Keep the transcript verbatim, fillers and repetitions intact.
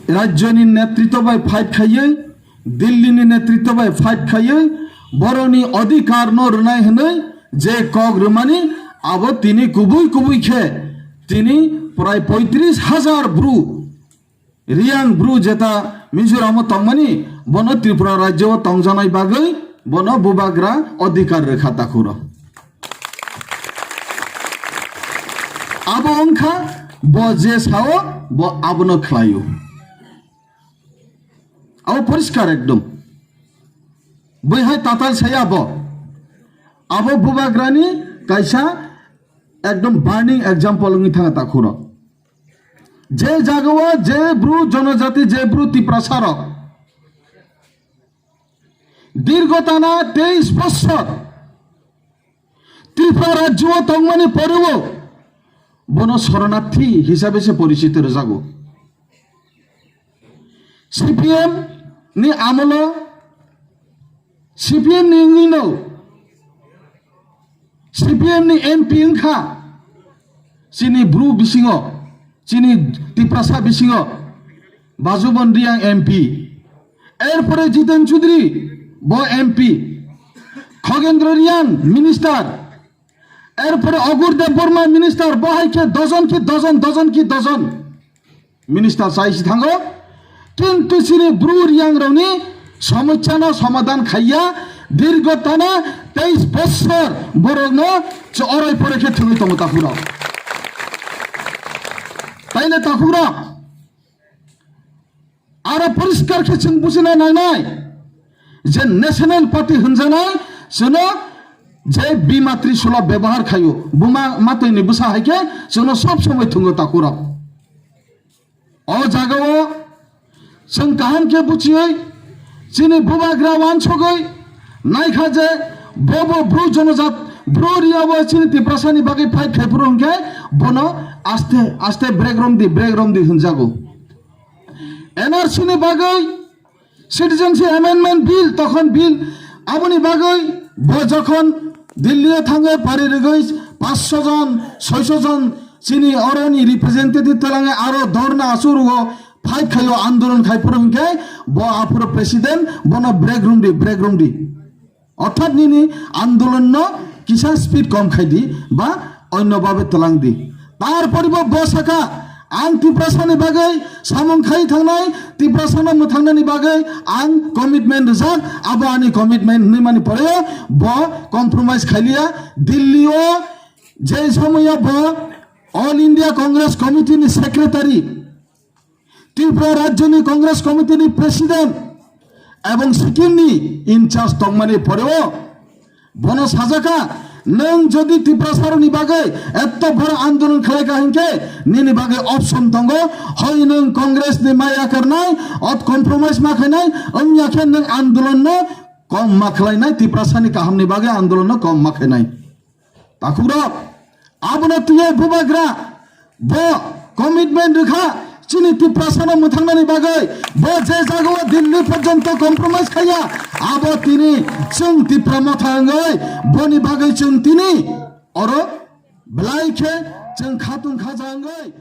Rajyoni netritw bai fight khaiwi, Dillini netritw bai fight khaiwi, borokni odhikar no rwnai hwnwi je kok rwmani, abo tini kubui kubui khe tini prai poitris hajar bru, Riyang bru jeta Mizoram o tongmani, bono Tripura rajyo o tongjanai bagwi bono bubagra odhikar rwkha takhuro. Abo wngkha bo je sao bo abono khlaio. Abo poriskar ekdom. Bwihai tatal saya bo. Abo bubagrani kaisa ekdom burning example wngwi thanga takhuro. Je jagao je bru jonojati, je bru Tiprasa rok dirgho tana teis bochor Tripura rajyo o tongmani poreo bono soronarthi hisabe se porichito rwjago. C P M ni amolo, C P M ni wngwino, C P M ni M P wngkha chini bru bisingo, chini Tiprasa bisingo Bajubon Riyang M P, erpore Jiten Chaudhary bo M P, Khogendra Riyang minister, erpore Agur Debbarma minister, bo hai khe dojon ki dojon, dojon ki dojon minister chai si thango. Kintu chini bru Riyang rokni somosya no somadhan khaiya, dirgho tana teis bochor borok no ch-, orai pore khe thwngwi tongo takhuk rok. Taile takhuk rok, aro poriskar khe chwng bujina nangnai je National Party hwnjanai chwngno je Bima Trishula bebohar khaio, buma matwini bwsa hai khe chwngno sob somoi thwngo takhuk rok. O jagao chwng kaham khe buchiwi chini bubagra wansugwi naikha je bobo bru jonojat bru Riyabo chini Tiprasani bagwi fight khai phuru hwnkhe bono aste aste break romdi, break romdi hwnjago. N R C ni bagwi Citizenship Amendment Bill, tokhon bill, aboni bagwi bo jokhon Delhi o thangwi pari rwgwi paanch sho jon, soi sho jon chini oroni representative twlangwi aro dhorna achurugo fight khaio, andolon khai phuru hwnkhe bo aphuru president, bono break romdi, break romdi. Orthat nini andolon no kisa speed kom khai di ba onno babe twlang di. Tarpore bo, bo saka, ang Tiprasani bagwi samung khai thangnai, Tiprasano mwthangnani bagwi ang commitment rijak, abo ani commitment hwnwi mani poreo bo compromise khailiya. Delhi o je somoyo bo All India Congress Committee ni secretary, Tripura Rajyoni Congress Committee ni President ebong Sikkim ni in charge tongmani poreo bono sajaka, "Nwng jodi Tiprasarokni bagwi etto boro andolon khlaika hinkhe nini bagwi option tongo, hoi nwng Congress ni maya karnai, ot compromise ma khainai, wngya khe nwng andolon no kom ma khlainai, Tiprasani kahamni bagwi andolon no kom ma khainai." Takhukrok, abono twiwi bubagra bo commitment rwkha chini Tiprasano mwthangnani bagwi, bo je jagao Delhi porjonto compromise khaiya, abo tini chwng Tipra motha wngwi boni bagwi chwng tini oro belai khe chwng khatung khaja wngwi